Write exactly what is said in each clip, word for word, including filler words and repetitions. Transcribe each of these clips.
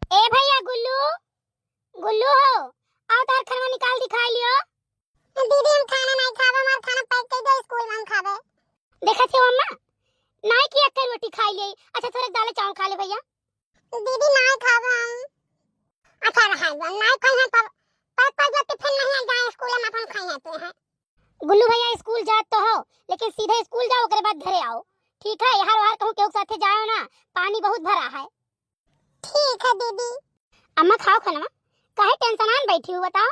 ए भैया गुल्लू, गुल्लू हो, आओ तार खाना निकाल दिखाई लियो। दीदी, हम खाना नहीं खाबे, हमार खाना पैक कर दो, स्कूल में हम खाबे। देखत हो अम्मा, नाई की एक रोटी खाई ले। अच्छा, थोड़े दाल चावल खा ले भैया। दीदी, नाई खाबे हम। अच्छा, रहा दो, नाई खाई है तब पैक कर दो, टिफिन नहीं जाए स्कूल में, अपन खाई है तो है। गुल्लू भैया, स्कूल जात तो हो, लेकिन सीधे स्कूल जाओ, ओकरे बाद घरे आओ, ठीक है? यहाँ वहाँ कहूँ केहू के साथे जाओ ना, पानी बहुत भरा है। ठीक है दीदी। अम्मा, खाओ खाना, काहे टेंशन आन बैठी हो, बताओ।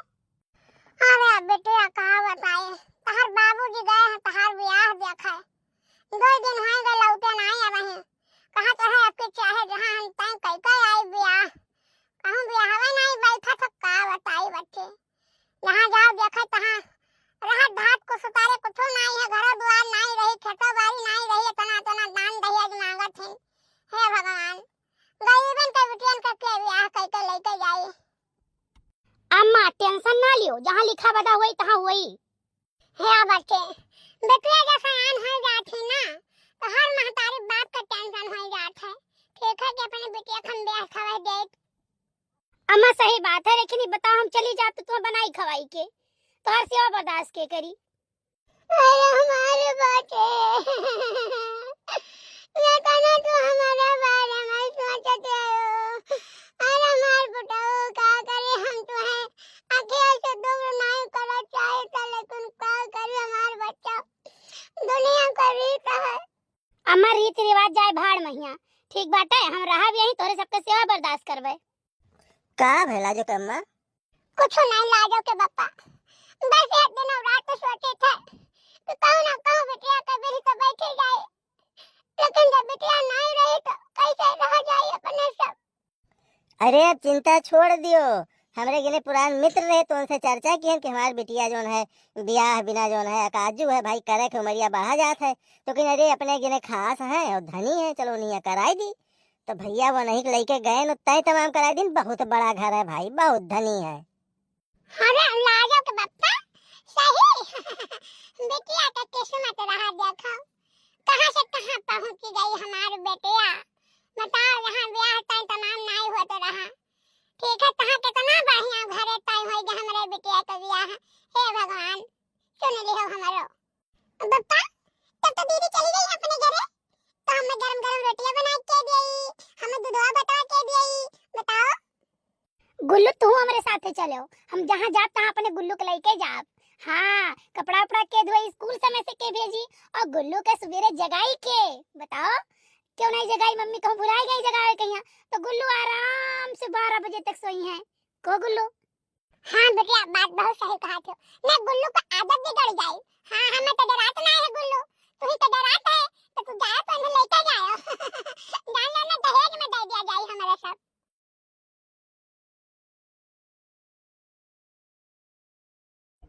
अरे बेटिया, का बताई, तहार बाबूजी गए हैं तहार ब्याह देखे, दो दिन हो गए, लौटे नहीं अब हैं। कहा तो है आपके चाहे जहाँ हम तय कई कई आई ब्याह, कहूँ ब्याहवे नहीं बैठा तो का बताई बच्चे। जहाँ जाओ देखे तहाँ रहत धात को सुतारे कुछो नाई है, घरो दुआर नाई रही, खेतो बाड़ी नाई रही, इतना इतना दान दहेज मांगत हैं। हे भगवान, गरीबन के बिटियन के के ब्याह कई के लेके जाई। अम्मा, टेंशन ना लियो, जहाँ लिखा बदा होई तहाँ होई। हे बच्चे, बेटिया जब सयान हो जात है ना, तो हर महतारी बाप का टेंशन हो जात है। ठीक है कि अपने बिटिया के हम ब्याह खवा देत। अम्मा, सही बात है, लेकिन ये बताओ, हम चली जाब तो तुम्हें बनाई खवाई के, तो हर सेवा बर्दाश्त के करी? अरे हमारे बच्चे, ये कहना तू हमारे बारे में सोचते हो। अरे हमार बेटा, का करे हम तुम्हें आंखें से दूर नहीं करना चाहिए था, लेकिन का करे हमार बच्चा, दुनिया का रीत है। अम्मा, रीत रिवाज जाए भाड़ महिया, ठीक बाटे, हम रहब यहीं, तोहरे सबके सेवा बर्दाश्त करबे। का भइल लाजो के अम्मा? कुछ नहीं लाजो के बप्पा, बस एक दिन और रात सोचे थे कि कहूँ ना कहूँ बिटिया के बिल तो बैठे जाए, लेकिन जब बिटिया नहीं रही तो कैसे रह जाए अपने सब। अरे अब चिंता छोड़ दियो, हमरे गिने पुरान मित्र रहे तो उनसे चर्चा किहन कि हमार बिटिया जौन है बियाह बिना जौन है अकाजू है भाई, करे के उमरिया बढ़ा जात है, तो किन अरे अपने गिने खास है और धनी है, चलो उन्हीं कराई दी। तो भैया वो नहीं लइके गए न तय तमाम कराई दिन, बहुत बड़ा घर है भाई, बहुत धनी है। अरे लाजो के बप्पा, सही। बिटिया के किस्मत रहा देखो, कहाँ से कहाँ पहुँच गई हमार बेटिया। बताओ, यहाँ ब्याह तय तमाम नहीं होत रहा। ठीक है, तहाँ कितना बढ़िया घरे तय होई गए हमरे बिटिया के ब्याह। हे भगवान, सुन लिहो हमरो। बप्पा, तब तो दीदी चली गई अपने घरे, तो हमें गरम गरम रोटियां बना के देई, हमें दूधवा बटवा के देई। बताओ। गुल्लू, तू हमरे साथे चलो, हम जहाँ जाब तहाँ अपने गुल्लू के लइके जाब। हाँ, कपड़ा उपड़ा के धोई, स्कूल समय से के भेजी और गुल्लू के सवेरे जगाई के। बताओ, क्यों नहीं जगाई मम्मी, कहूँ भुलाई गई जगावे कहिया, तो गुल्लू आराम से बारह बजे तक सोई है। को गुल्लू? हाँ बिटिया, बात बहुत सही कहा थो। मैं गुल्लू का आदत बिगड़ जाई। हाँ, हमें तो डरात ना है गुल्लू, तू ही तो डरात है, तो तू जाए तो इन्हें लेके जाओ। जान लो ना, दहेज में दे दिया जाए हमारे सब।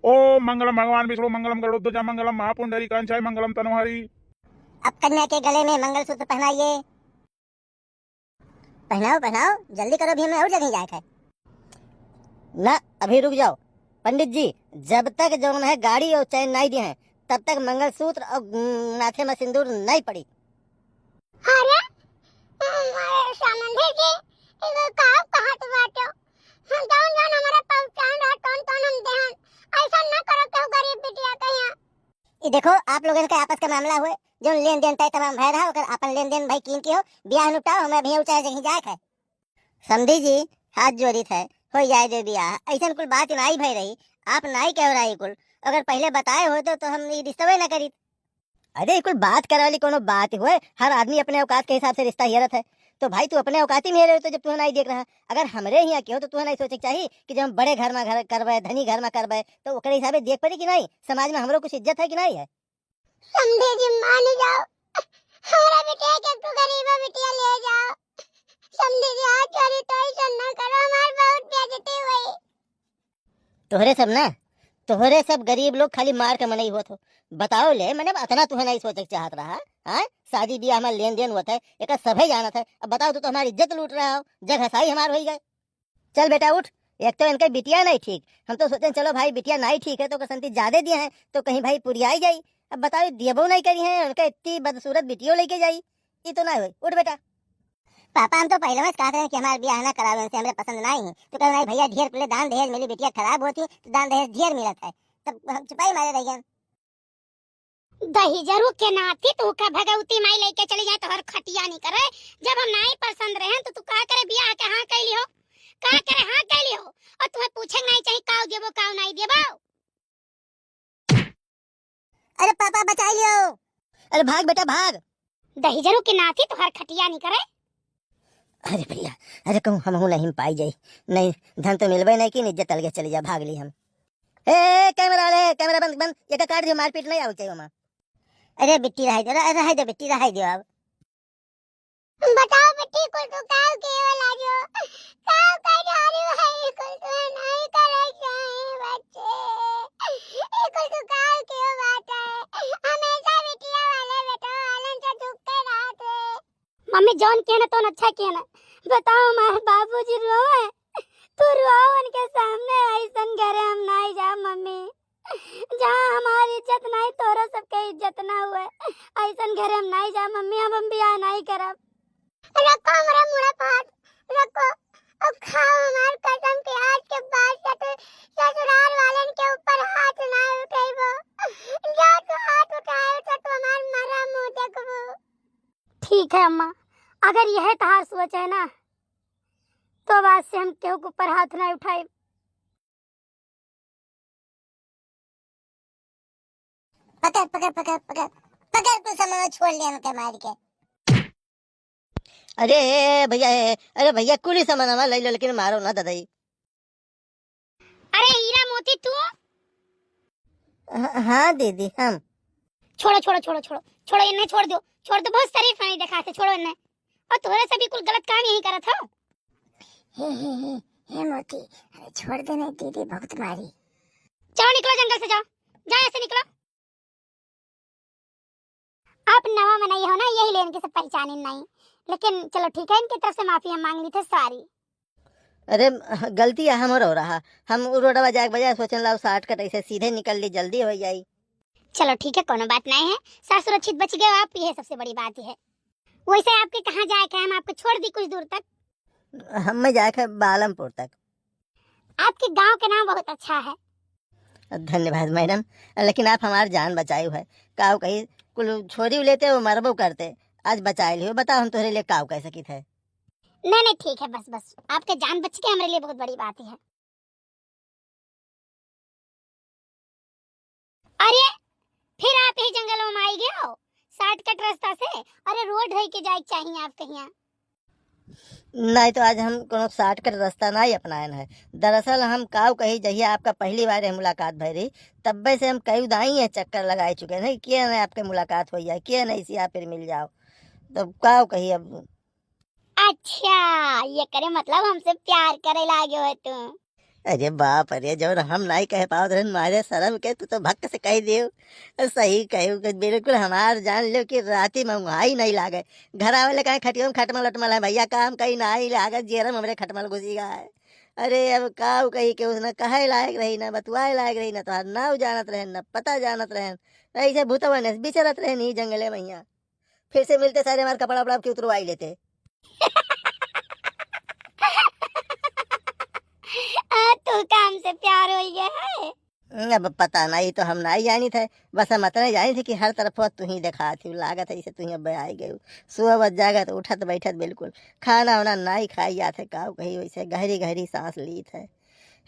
ओम मंगलम भगवान विष्णु मंगलम गरुड़ध्वजा मंगलम महापुंडरीकाक्षाय मंगलम तनोहरी। अब कन्या के गले में मंगलसूत्र पहनाइए। पहनाओ, पहनाओ, जल्दी करो, अभी हमें और जगह जाए के है। ना, अभी रुक जाओ। पंडित जी, जब तक जौन है गाड़ी और चैन नहीं दिए हैं, तब तक मंगलसूत्र और, उम, माथे में सिंदूर नहीं पड़ी। अरे, अरे, समधी जी, ये का कहत बाटो? हम जौन जौन हमारा पहचान रहा, तौन तौन हम देहन। ऐसा ना करो, केहू गरीब बिटिया के यहाँ। ई देखो, आप लोगन के आपस के मामला हुए, जौन लेन देन तय तमाम भय रहा, ओकर आपन लेन देन भाई कीन के हो, बियाह निपटाओ, हमें अभी ऊँचा जगह जाए के है। समधी जी, हाथ जोड़ित है, हो जाए दे बियाह, ऐसन कुल बात नाई भय रही, आप नाई कह रही कुल, अगर पहले बताए होते तो हम ई रिश्तवे न करीत। अरे, ई कुल बात करे वाली कोनो बात हुए, हर आदमी अपने औकात के हिसाब से रिश्ता हेरत है, तो भाई तू अपने औकाती में हेरे हो तो जब तुहे नाई देख रहा, अगर हमरे हियाँ के हो तो तुहे नाई सोचे के चाही कि जब हम बड़े घर में घर करबे, धनी घर में करबे, तो ओकरे हिसाबे देख पड़ी कि नाई, समाज में हमरो कुछ इज्जत है कि नाई है। समधी जी मान जाओ, हमरा बिटिया के तू गरीबा बिटिया ले जाओ। समधी जी हाथ जोड़ी तो ऐसा ना करो, हमार बहुत बेइज्जती हुई। तोहरे सब ना, तोहरे सब गरीब लोग खाली मार के मनई होत हो। बताओ ले, मने अतना तुहे नहीं सोचे के चाहत रहा, हाँ? शादी ब्याह में लेन देन होत है, एक सभे जानत है। अब बताओ, तू तो हमारी इज्जत लूट रहा हो, जग हसाई हमार होई गए। चल बेटा उठ, एक तो इनके बिटिया नहीं ठीक, हम तो सोचे चलो भाई बिटिया नहीं ठीक है तो कसंती ज्यादा दिए हैं तो कहीं भाई पुरियाई जाई। अब बताओ, ये दियबो नहीं करी हैं, उनका इतनी बदसूरत बिटियो लेके जाई, ये तो नहीं होई। उठ बेटा। पापा, हम तो पहिले से कहत रहे कि हमार बियाह ना करावे, उनसे हमरे पसंद नाहीं है। तो कहे, "नहीं भैया, ढेर कुले दान दहेज मिली, बिटिया खराब होती, तो दान दहेज ढेर मिलत है।" तब हम चुपाई मारे रह गए। दहिजरू के नाती तू का भगवती माई लेके चली जाए, तोहर खटिया नहीं करे। जब हम नाहीं पसंद रहे तो तू का करे बियाह के हाँ कैली हो, का करे हाँ कैली हो? और तुम्हें पूछे नहीं चाहिए काऊ देबो काऊ नहीं देबो। अरे पापा, बचाई लियो। अरे भाग बेटा, भाग। दहिजरू के नाती तोहर खटिया नहीं करे। अरे भैया, अरे कहूँ हमहू नहीं पाई जाई। नहीं, धन तो मिलबे नहीं की, इज्जत अलगे चली जा, भाग ली हम। ए, कैमरा वाले, कैमरा बंद, बंद। ये का काट दियो, मारपीट नहीं आवे चाहिए ओमा। अरे बिट्टी रहाई दे, रह-, रहाई दे बिट्टी, रहाई दे अब। बताओ बिट्टी, कुल तू काव के वाला जो, काव का झाड़ू है, ये कुल तू नहीं करे चाहे बच्चे। ये कुल तू काव के बात है। हमेशा बिटिया वाले बेटा वाले से दुख के रहत है। मम्मी, जौन किहे ना तौन अच्छा किहे ना। बताओ, हमारे बाबूजी रोवे, तू रोवे उनके सामने। ऐसन घरे हम नाई जाब मम्मी, जहाँ हमारी इज्जत नाई, तोरा सबके इज्जत ना हुए। ऐसन घरे हम नाई जाब मम्मी, अब हम बियाह नाई करब। रखो हमरा मुड़ा पर हाथ, रखो। अब खाओ हमार कसम के आज के बाद से तू ससुराल वालन के ऊपर हाथ ना उठेबो। जो तू हाथ उठाए तो तू हमार मरा मुँह देखबो। ठीक है अम्मा, अगर यह तहार सोच है ना, तो अब आज से हम केहू के ऊपर हाथ ना उठाए। पकड़, पकड़, पकड़, पकड़, पकड़, कुल सामान छोड़ ले हमके मार के। अरे भैया, ए, अरे भैया, कुल ही सामान हमार ले लो, लेकिन मारो ना दादाई। अरे हीरा मोती, तू? ह-, हाँ दीदी, हम। छोड़ो, छोड़ो, छोड़ो, छोड़ो, छोड़ो, इन्हें छोड़ दो, छोड़ दो, बहुत शरीफ नहीं दिखाते, छोड़ो इन्हें। और तोहरे से भी कुल गलत काम यही करत हो। हे, हे, हे, हे मोती, अरे छोड़ दे नहीं, दीदी बहुत मारी। चलो निकलो जंगल से, जाओ, जाओ ऐसे निकलो। आप नवा मनई हो ना, यही ले इनके सब पहचाने नहीं, लेकिन चलो ठीक है, इनकी तरफ से माफी हम मांग ली थे, सॉरी। अरे, गलती है हमरो रहा, हम उ रोडवा जाए के बजाय सोचन लाओ शॉर्टकट ऐसे सीधे निकल ली, जल्दी हो जाई। चलो ठीक है, कोनो बात नहीं है, सर सुरक्षित बच गए आप, यह सबसे बड़ी बात है। वैसे आपके कहाँ जाए के है, हम आपको छोड़ दी कुछ दूर तक। हमें जाए के है बालमपुर तक। आपके गांव के नाम बहुत अच्छा है। धन्यवाद मैडम, लेकिन आप हमार जान बचाए है। काव कही, कुल छोरी लेते वो मरबो करते, आज बचाए लियो। बताओ हम तोहरे लिए काव कह सकित है। नहीं, नहीं, ठीक है, बस, बस, आपके जान बच के हमरे लिए बहुत बड़ी बात है। अरे, फिर आप ही जंगलों में आई गए हो, शॉर्टकट रास्ता से? अरे, रोड रह के जाए के चाहिए आप कहिया। नहीं तो आज हम कोनो शॉर्टकट रास्ता नहीं अपनाएन है। दरअसल हम काव कही, जहिया आपका पहली बार मुलाकात भई रही, तब्बे से हम कई दाई है चक्कर लगाए चुके हैं, किया नहीं आपके मुलाकात हो जाए, किया नहीं इसी आप फिर मिल जाओ। तब काव कही अब। अच्छा, ये करे मतलब हमसे प्यार करे लागे हो तू। अरे बाप रे, जौन हम नाई कह पावत रहन मारे शर्म के, तू तो भक्क से कह दियो। सही कहू कि बिल्कुल हमार जान लियो कि राती में उंघाई नहीं लागे। घर आवे ले कहे खटियो में खटमल उटमल है भैया, काम कहीं नाई लागे, जेरम हमरे खटमल घुसी गा है। अरे अब काऊ कही के उसने कहे लायक रही ना, बतुआए लायक रही ना, तोहार नाव जानत रहन ना, पता जानत रहन, ऐसे भूतवन से बिचरत रहन ही जंगले में हियाँ। फिर से मिलते सारे हमार कपड़ा उपड़ा के उतरवाई लेते। आ, तू काम से प्यार हो गया है। अब पता नहीं, तो हम नहीं जानी थे, बस हम इतना जानी थे कि हर तरफ तू ही देखा थी, लागत है जैसे तू ही अब आई गई। सुबह बस जागत, उठत बैठत बिल्कुल खाना वाना नहीं खाई जात है, काऊ कही वैसे गहरी गहरी सांस ली थे।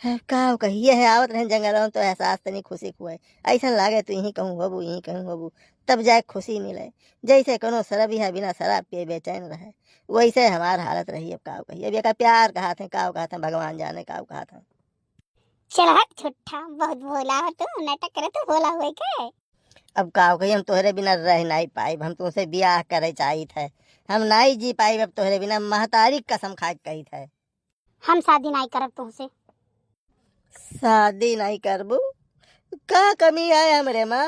है, काऊ कही ये है, आवत रहन जंगल में तो एहसास तनी खुशी को है, ऐसा लागे तू यहीं कहूँ होबू, यहीं कहूँ होबू, तब जाए खुशी मिले। जैसे कोनो शराबी है बिना शराब पिए बेचैन रहे, वैसे हमार हालत रही। अब काऊ कही, अब एका प्यार कहा थे, काऊ कहा थे, भगवान जाने काऊ कहा थे। चल हट झूठा, बहुत भोला हो तू, नाटक करे तू, भोला हुए के। अब काऊ कही, हम तोहरे बिना रह नहीं पाइब, हम तुमसे बियाह करे चाहित है, हम नहीं जी पाइब अब तोहरे बिना, महतारी कसम खा के कहित है। हम शादी नहीं करब तुमसे। शादी नहीं करबू? का कमी है हमरे माँ?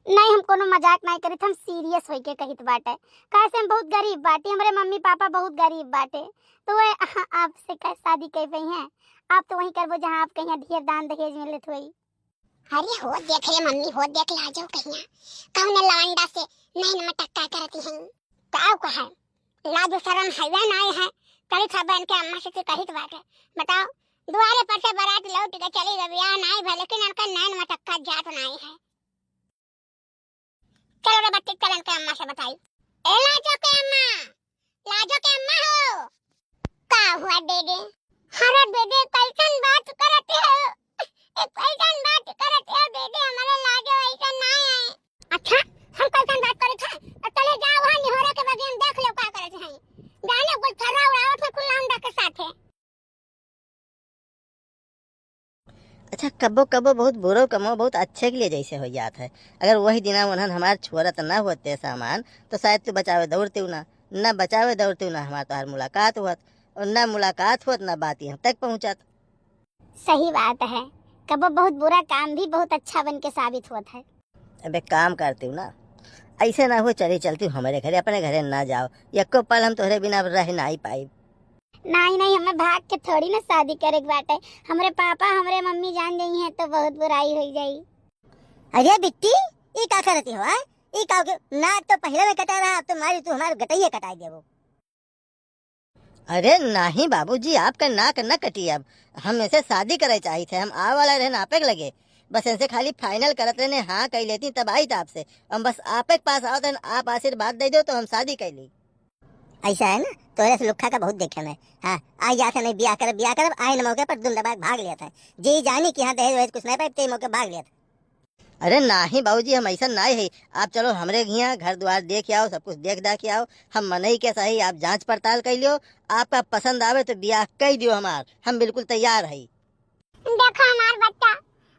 नहीं, हम कोनो मजाक नहीं करित, हम सीरियस होइके कहित बाटे। काहे से हम बहुत गरीब बाटी, हमरे मम्मी पापा बहुत गरीब बाटे, तो वे आपसे का शादी कर पई हैं? आप तो वही करबो जहाँ आप कहिया ढेर दान दहेज मिलत होई। अरे हो देख रे मम्मी, हो देख लाजो कहिया, कौन लवंडा से नहीं मटक्का करती हैं। का कहा? लाज शरम हइया नाई है। चली सब इनके अम्मा से कहित बाटे। बताओ, दुआरे पर से बारात लौट के चली गई, बियाह नाई भा, लेकिन इनका नैन मटक्का जात नाई है। चलो रे बच्ची, चल इनके अम्मा से बताई। ए लाजो के अम्मा, लाजो के अम्मा हो। का हुआ दीदी? अरे दीदी, कैसन बात करत हो? ए, कैसन बात करत हो दीदी? हमारे लाजो ऐसा नाई है। अच्छा, हम कैसन बात करत है? तो चले जाओ वहाँ निहोरा के बगिया में देख लो का करत है। जाने कुल छर्रा उड़ावत है कुल लौंडा के साथे। अच्छा, कबो कबो बहुत बुरो कमो बहुत अच्छे के लिए जैसे हो जात है। अगर वही दिना उन्हन हमार छोड़त ना होते सामान, तो शायद तू बचावे दौड़ते ना, ना बचावे दौड़ते ना हमार तोहार मुलाकात होत, और ना मुलाकात होत, ना बात यहाँ तक पहुँचत। सही बात है, कबो बहुत बुरा काम भी बहुत अच्छा बन के साबित होत है। अब एक काम करती हूँ ना, ऐसे ना हो, चली चलती हूँ हमारे घरे, अपने घरे ना जाओ, एको पल हम तोहरे बिना अब रह नाई पाई। नाई, नाई, हमें भाग के थोड़ी ना शादी करे के बाटे। हमरे पापा, हमरे मम्मी जान जाई हैं तो बहुत बुराई हो जाई। अरे बिट्टी, ई का करती हो, हाँ? ई का के नाक तो पहले में कटा रहा, अब तो मारी तू हमारे गटइये कटाई देबो। अरे नाही बाबूजी, आपका नाक न कटी। अब हम ऐसे शादी करे चाहित है, हम आवे वाला रहन आपे के लगे, बस ऐसे खाली final करत रहने, हाँ कह लेती तब आई आपसे। हम बस आपे के पास आवत रहन, आप आशीर्वाद दे दो तो हम शादी कर ली। ऐसा है ना, तोरे से लुक्खा का बहुत देखे मैं। हाँ, आ जात है नहीं, बियाह करब, बियाह करब, आए न मौके पर दुम दबा के भाग लिया था। जी जानी कि हाँ दहेज वहेज कुछ नहीं पाए, ते मौके भाग लिया था। अरे नाही बाबूजी, हम ऐसा नाही है। आप चलो हमरे हियाँ, घर द्वार देख आओ, सब कुछ देख दाख आओ। हम मनई के सही, आप जाँच पड़ताल कर लियो, आपका पसंद आवे तो बियाह कर दियो हमार, हम बिल्कुल तैयार है। देखो हमार बच्चा,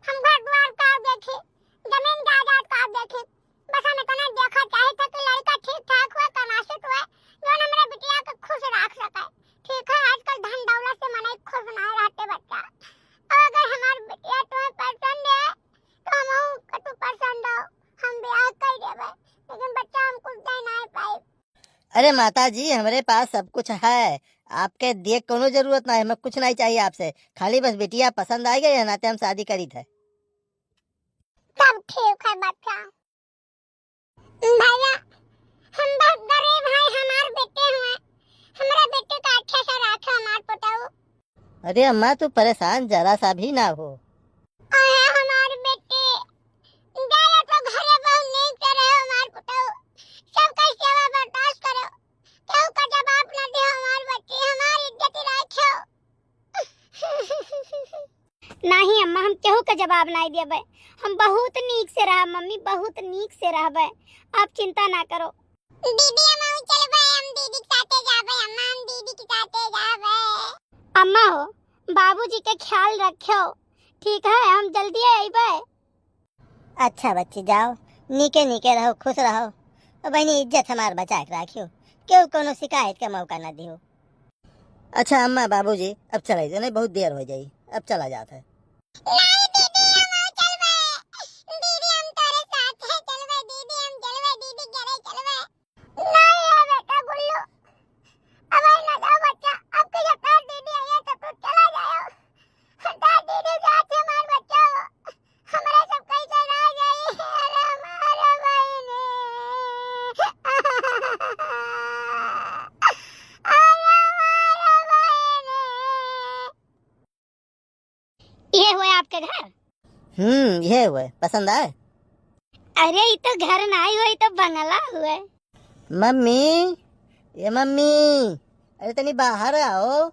हम घर द्वार का देखे, जमीन जायदाद का देखे, बस हम इतना देखा चाहे था कि लड़का ठीक ठाक हुआ, कमासुत हुआ, जो हमरे बिटिया के खुश रख सके। ठीक है, आजकल धन दौलत से मनई खुश ना रहते बच्चा। और अगर हमार बिटिया तुम्हें पसंद है, तो हम कतू पसंद हो, हम ब्याह कर देबे, लेकिन बच्चा हम कुछ दे नहीं पाए। अरे माता जी, हमरे पास सब कुछ है, आपके दिए कोनो जरूरत ना है, हमें कुछ नहीं चाहिए आपसे, खाली बस बिटिया पसंद आ गई है, नाते हम शादी करी थे। तब ठीक है बच्चा। भैया, हम बहुत गरीब हैं, हमार बेटे हुए, हमरा बेटे का अच्छे से रखो, हमार पुतऊ। अरे अम्मा, तू परेशान जरा सा भी ना हो। अरे हमार बेटे, जाओ तो घरे बहुत नीक से रहो, हमार पुतऊ। सबका सेवा बर्दाश्त करो, केहू का जवाब ना दे, हमार बच्चे, हमार इज्जत रखो। नाही अम्मा, हम केहू का जवाब नाही देबे। हम बहुत नीक से रहब मम्मी, बहुत नीक से रहबे, आप चिंता ना करो। दीदी, हम आऊ चलबे, हम दीदी के साथे जाबे, अम्मा, हम दीदी के साथे जाबे। अम्मा हो, बाबूजी के ख्याल रखो, ठीक है, हम जल्दी अइबे। अच्छा बच्ची, जाओ, नीके नीके रहो, खुश रहो। और बहनी, इज्जत हमार बचा के राखियो, केहू कोनो शिकायत का मौका ना दियो। अच्छा अम्मा, बाबूजी, अब चला जाओ, नहीं बहुत देर हो जाई, अब चला जात है। नहीं दीदी, हम और चलबे। दीदी, हम तोरे साथ है, चलबे दीदी, हम चलबे दीदी, घरे चलबे। नहीं है बेटा गुल्लू, अब आई ना जाओ बच्चा, अब के जब तार दीदी आई है तो तू चला जाओ। तार दीदी जात है हमार बच्चा, हमरा सब कैसे रह गई? अरे हमार बहिनी। अरे हमार बहिनी। ये हुए आपके घर? हम्म, ये हुए। पसंद आए? अरे, ये तो घर ना हुए, ये तो बंगला हुए। मम्मी, ये मम्मी, अरे तनी बाहर आओ।